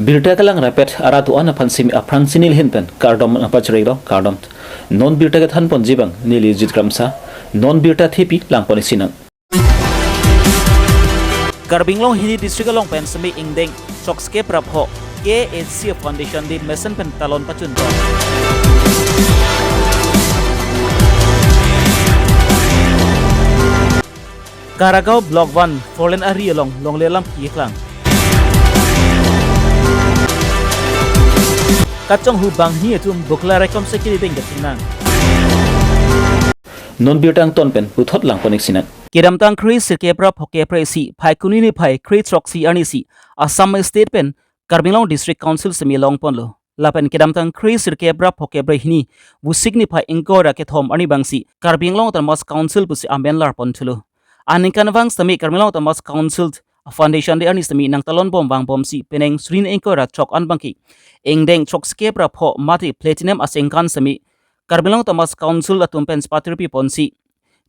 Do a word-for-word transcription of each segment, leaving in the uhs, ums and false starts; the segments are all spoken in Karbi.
Birta kelang rapet arat do-an aphan simi aphrang si neli ahin pen kardom nangpachirilo, kardom. Non birta kethan ponji abang neli Jit Kramsa, non birta thepi lang pon-ik sinang. Karbi Anglong hini district along pen simi ingdeng chokskep ra pho K H C Foundation Day mesen pen talon pachun pon. Karagaon Block one, four lane ari along longle alam keklang. Kachonghu banghini atum bukla raikom si kiri ding kachinang. Non birta angton pen puthot lang pon-ik sinang. Kedamtang kre sirkep ra phokep ra isi, Phaikuni niphai kre throksi arni si Assam State pen Karbi Anglong District Council simi long ponlo. Lapen kedamtang kre sirkep ra phokep ra hini, Vosik niphai ingkoi ra kethom arni abang si Karbi Anglong Autonomous Council pusi amen lar pon thulo. Aningkanvang sitame Karbi Anglong Autonomous Council Foundation Day arni sitame nangtalon bom vangbom si penang suri ingkoi ra chok an abangke ingdeng chokskep ra pho mate platinum asengkan sitame Karbi Anglong Autonomous Council atum pen chepatirpi ponsi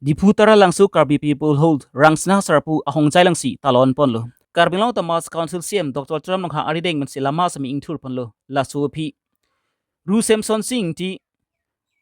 Diphu Taralangso Karbi People Hall Rangsina Sarpo ahongjai along si talon ponlo. Karbi Anglong Autonomous Council C E M Doctor Tuliram Ronghang arideng pensi lama sitame ingthur ponlo. Laso aphi Ru Semsonsing Ingti,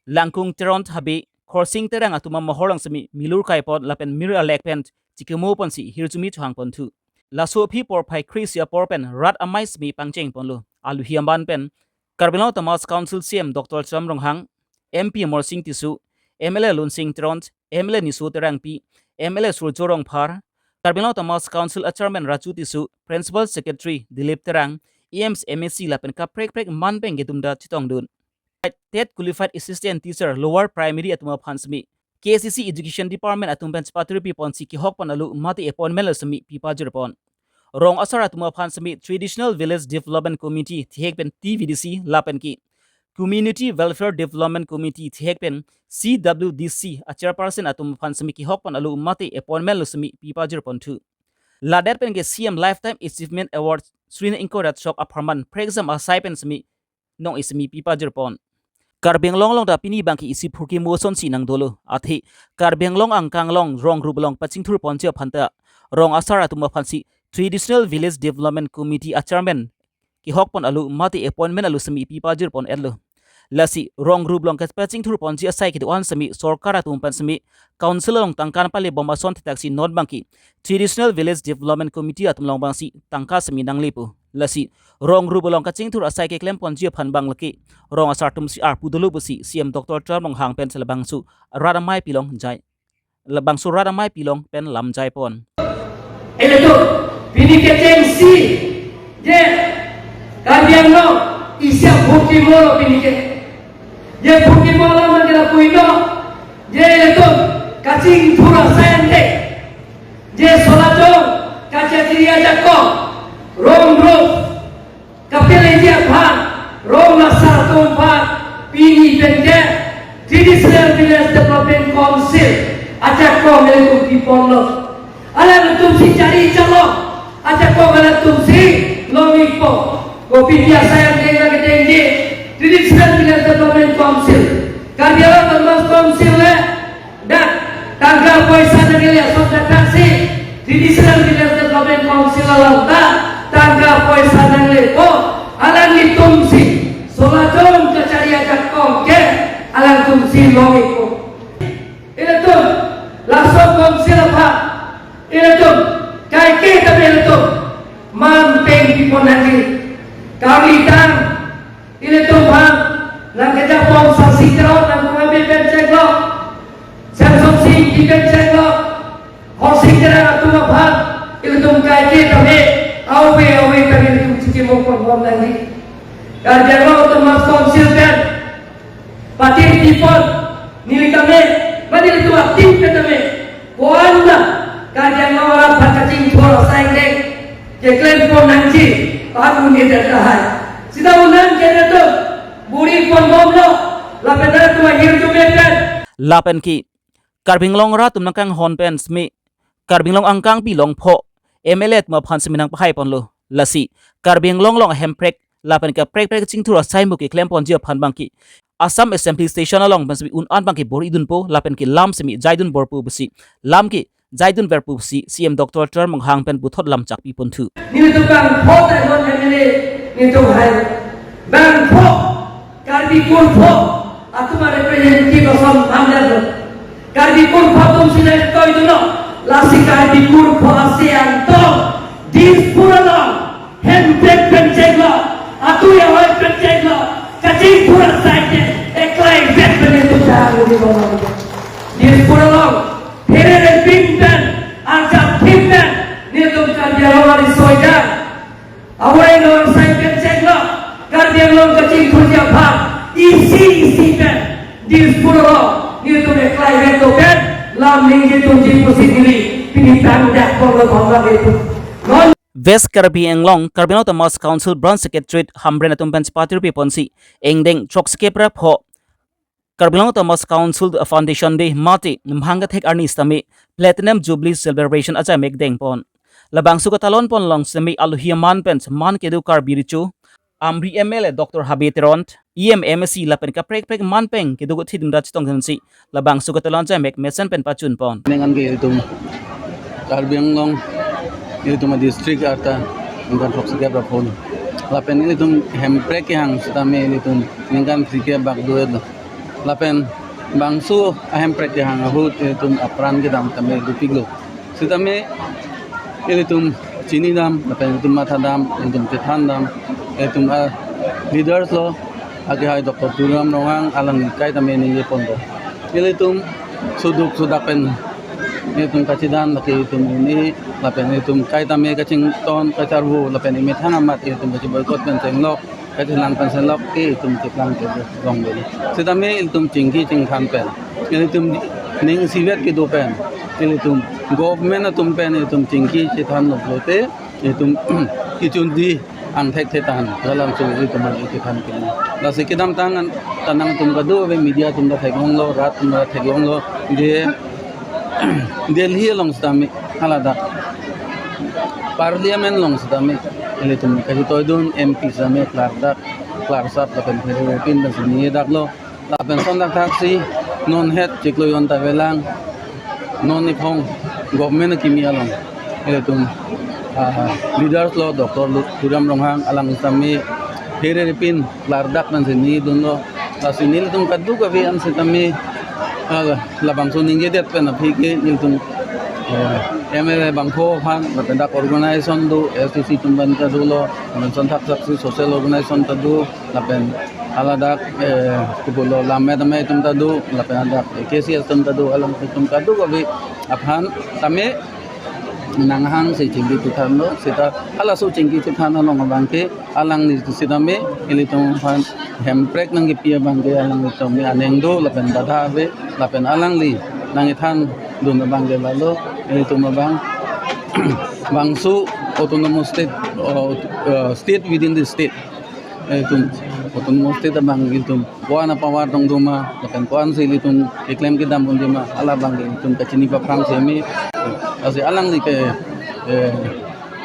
Langkung Teron Habe, Khorsing Terang atum amohor along sitame milur kai pon lapen mir alek pen chikimo ponsi hirjume chohang pon thu. Laso aphi porphai kre isi apor pen rat amei sitame pangcheng ponlo. Aluhi aman pen Karbi Anglong Autonomous Council C E M Doctor Tuliram Ronghang, M P Amarsing Tisso, M L A Lunsing Teron, M L A Niso Terangpi, M L A Surjya Rongphar, Karbi Anglong Autonomous Council a Chairman Raju Tisso, Principal Secretary Dilip Terang, E Ms, M A C lapen kaprek prek aman pen kedunda chetongdun. TET Qualified Assistant Teacher Lower Primary atum aphan sitame K C C Education Department atum pen chepatirpi ponsi kehok pon alo mate appointment lo sitame pipajir pon. Rong asar atum aphan sitame Traditional Village Development Committee thihek pen T V D C lapen ke Community Welfare Development Committee thihek pen C W D C a Chairperson atum aphan sitame kehok pon alo mate appointment lo sitame pipajir pon thu. Ladak pen ke C M Lifetime Achievement Award suri ingkoi ra chok apharman prekjam asai pen sitame nong-ik sitame pipajir pon. Karbi Anglong along ta pini abangke isi phurkimo asonsi nangdolo. Athe Karbi Anglong angkang along rong rup along pachingthur ponji aphan ta rong asar atum aphan si Traditional Village Development Committee a Chairman kehok pon alo mate appointment alo sitame pipajir pon etlo. Lasi rong rup along kepachingthur ponji asai kedo-an sitame sorkar atum pen sitame Council along tangka pale bom ason thekthak si non abangke Traditional Village Development Committee atum along abang si tangka sitame nanglepo. Lasi rong rup along kachingthur asai keklem ponji aphan abang lake rong asar atum si arpu dolo pusi C M Doctor Tuliram Ronghang pen si labangso rat amei pilong jai, labangso rat amei pilong pen lam jai pon. Ilitum pini kechengsi je Karbi Anglong isi aphurkimo lo pini ke. Je phurkimo lo mangkela puino je ilitum kachingthur asai ante je solachong kachachiri ajakong rong rup kapeleji aphan rong asar atum aphan pini pen ke Traditional Village Development Council ajakong ilitum piponlo. Alangtum si chari chalo ajakong alangtum si longikpo. Kopi pi asai angdeng kedengji Traditional Village Development Council, Karbi Anglong Autonomous Council le dak tangka poisa nangle ason thekthak si Traditional Village Development Council along ta tangka poisa nanglepo. Alanglitum si solachong kachari ajakong ke alangtum si longikpo. Ilitum laso council aphan ilitum kaike tame ilitum man peng pipon nangji. Kami tang ilitum aphan nangkejapon Sasi Terot nangkung abe pen chenglo, Semsonsing Ingti pen chenglo, Khorsing Terang atum aphan ilitum kaike tame ave ave tame ilitum chikimo pon bom nangji. Karbi Anglong Autonomous Council pen patirpi pon neli tame, mane ilitum a-team pen tame ko-an na Karbi Anglong arat aphan kachingthur asai angdeng keklem pon nangji pahak un-e det lahai. Sita un-an ke ilitum buri pon bomlo lapen ilitum ahirjume pen. Lapen ke Karbi Anglong arat atum nangkanghon pen sitame Karbi Anglong angkang pilong pho M L A atum aphan sitame nangpahai ponlo. Lasi Karbi Anglong along ahemprek lapen kaprek prek chingthur asai mo keklem ponji aphan abangke Assam Assembly Station along pen sitame un-an abangke bor-idunpo lapen ke lam sitame jaidun borpo pusi, lam ke jaidun verpo pusi C M Doctor Tuliram Ronghang pen puthot lam chakpi pon thu. Nelitum bang pho ta non M L A, Itu hai bangpho Karbi kurpho atum a-representative ason namjalo. Karbi kurpho atum si nangtoidunlo, lasi Karbi kurpho asi angtong Dispur along Hemprek pen chenglo, atui ahoi pen chenglo, kachingthur asai ke eklaivet pen itum chang uni bono. Dispur along phere repin pen, arjap thim pen, nelitum Karbi Anglong ariso-ejang, awai lo sai pen chenglo, Karbi Anglong kachingthurji aphan isi isi pen Dispur along nelitum eklaivet do pen lam ningjetunji pusi neli pini tangdakponlo thomlak itum. Non West Karbi Anglong, Karbi Anglong Autonomous Council Branch Secretariat Hamren atum pen chepatiri ponsi, ingdeng throksi kep ra pho Karbi Anglong Autonomous Council Foundation Day mate Mhang kethek arni sitame Platinum Jubilee Celebration ajaimek dengpon. Labangso katalonpon along sitame alohi aman pen man kedo Karbi Recho, Amri M L A Doctor Habe Teron, E M, M A C lapen kaprek prek man pen kedo kethidimra chetongdunsi labangso katalon ajaimek mesen pen pachunpon. Ningkan ke itum Karbi Anglong, itum a-district arta ningkan throksi kep ra pho. Lapen itum Hemprek kehang sitame itum ningkan phlikep bak do-etlo. Lapen bangso a-Hemprek kehang ahut itum apran kedam tame dopiklo. Sitame ilitum chinidam, lapen ilitum mathadam, ilitum chethandam, ilitum a-leaders lo, akehai Doctor Tuliram Ronghang alangli kaitame ningjeponpo. Ilitum suduk sudak pen ilitum kachedan lake itum un-e, lapen ilitum kaitame kachington kacharvo, lapen imethang amat ilitum kache-boycott pen chenglok, kachelang pen chenglok ke itum cheplang ke long beli. Sitame ilitum chingki chingthan pen, ilitum ning isivet kedo pen, ilitum government atum pen ilitum chingki chethanlo pulote, itum kechun di angthek thetan, galang chu itum an chethan ke. Lasi kedamtang an tanang atum kadokave media atum ta theklonglo, rat atum ta theklonglo, je Delhi along sitame haladak Parliament along sitame ilitum kachetoidun M P sitame klardak, klarsap lapen pherepin ta sini daklo. Lapen son dak thaksi non het chiklo yon ta avelang, non iphong government akimi along ilitum, ah, leaders lo Doctor Lu-, Tuliram Ronghang alang sitame pherepin klardak pen sini dunlo. Lasi nelitum kadokave an sitame, ah, labangso ningjedet pen aphi ke nelitum, eh, M L A bangpho aphan, lapen dak organization do, S D C atum pen ta dolo, lapen son dak thaksi social organization ta do, lapen haladak, eh, kipulo lammet amei atum ta do, lapen hadak A K C S atum ta do, alangtum kadokave aphan tame nanghangsi chingki chethanlo, seta halaso chingki chethan along abang ke alangli sitame ilitum aphan Hemprek nangkipi abang ke alanglitum aning do, lapen bada ave, lapen alangli nangkethandun abang ke lalo, ilitum abang bangso autonomous state, uh, uh, state within the state. Itum autonomous state abang itum ko-an a-power tong doma, lapen ko-ansi ilitum keklem kedam un doma, hala abang itum kachini paphrang seme. Lasi alangli ke, eh,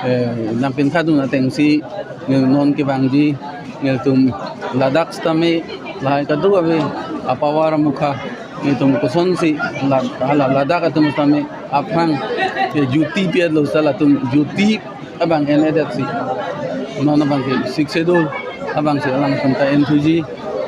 eh, nangpinkhadun atengsi, eh, non kevangji, itum ladak sitame lahai kadokave a-power amukha, itum kosonsi la-, hala ladak atum sitame aphrang, eh, juti pi-etlo, seta latum juti abang en-edetsi, non abang ke Sixth Schedule abangsi alangtum ta enthuji,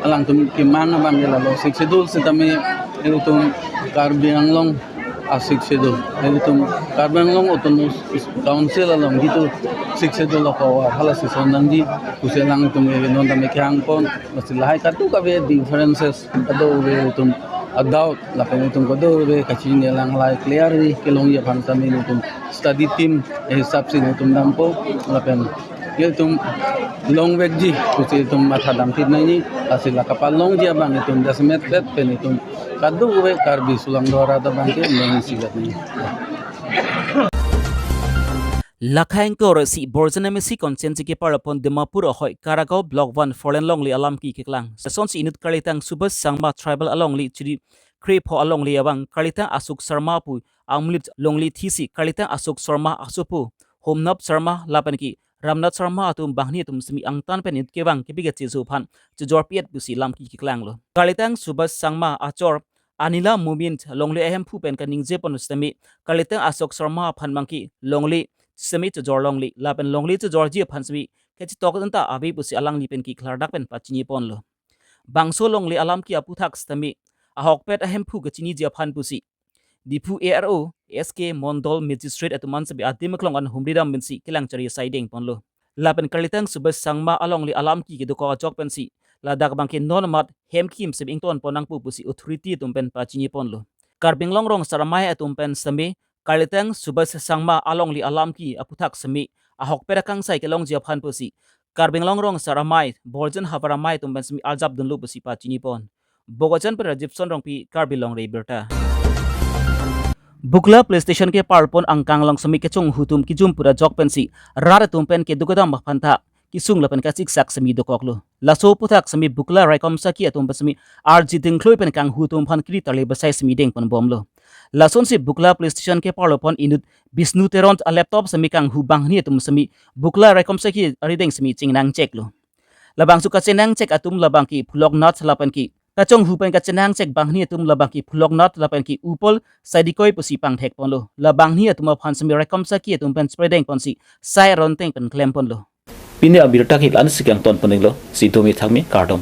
alangtum kemang abang ke lalo. Sixth Schedule sitame ilitum Karbi Anglong a-Sixth Schedule, ilitum Karbi Anglong Autonomous Council along jitu Sixth Schedule a-power halasi son nangji pusi alangtum ke non tame kehangpon. Lasi lahai kadokave differences, kadokave itum a-doubt, lapen itum kadokave kachini alang halai clear ri kelongji aphan tame itum study team ahisap si itum dampo, lapen itum longvekji pusi itum mathadam thit nangji, lasi la kapalongji abang itum dasmet vet pen itum kadokave Karbi sulang dora ta abang ke nang isivet nangji. Lakhai ingkoi ra isi Borjan M A C constituency keparlopon Dimapur ahoi Karagaon Block one four lane longle alam keklang. Lasonsi inut Karlitang Subhash Sangma Tribal alongle chiri krepho alongle abang Karlitang Ashok Sharma pu angmlit longle thisi Karlitang Ashok Sharma asopo Homnath Sharma lapen ke Ramnath Sharma atum banghini atum sitame angtan pen inut kevang kebi kecheso aphan chejor pi-et pusi lam keklanglo. Karlitang Subhash Sangma achor Anila Momin longle ahemphu pen kaningjepon sitame Karlitang Ashok Sharma aphan abang ke longle sitame chojor longle lapen longle chojorji aphan sitame kachitok anta ave pusi alangli pen ke klardak pen pachini ponlo. Bangso longle alam ke aputhak sitame ahokpet ahemphu kachiniji aphan pusi Diphu A R O, S K Mondol Magistrate atum an sitame adim aklong an humri dam pensi kelang chari asai deng ponlo. Lapen Karlitang Subhash Sangma alongle alam ke kedokok ajok pensi ladak abangke non amat hem kim sitame ington pon nangpo pusi authority atum pen pachini ponlo. Karbi Anglong rong asar amei atum pen sitame Karlitang Subhash Sangma alongle alam ke aputhak sitame ahokpet akangsai kelongji aphan pusi Karbi Anglong rong asar amei, Borjan havar amei atum pen sitame arjap dunlo pusi pachini pon. Bokajan pen Rajibson Rongpi, Karbi Longri Abirta. Bukla Police Station keparlo pon angkang along sitame kechonghu atum kijum pura ajok pensi rat atum pen keduk kedam aphan ta kesung lapen kachiksak sitame dokoklo. Laso aputhak sitame Bukla raikom sakhi atum pen sitame arji dingkloi pen kanghu atum aphan kiri tarle basai sitame deng pon bomlo. Lasonsi Bukla Police Station keparlo pon inut Bishnu Teron alaptop sitame kanghu banghini atum sitame Bukla raikom sakhi arideng sitame chengnang cheklo. Labangso kachenang chek atum labangke Phuloknath lapen ke kachonghu pen kachenang chek banghini atum labangke Phuloknath lapen ke Upol Saidikoi pusi pangthek ponlo. Labanghini atum aphan sitame raikom sakhi atum pen chepredeng ponsi sai aron ateng pen klem ponlo. Pini abirta ke la-ansi kangton pon denglo, si dome thakme, kardom.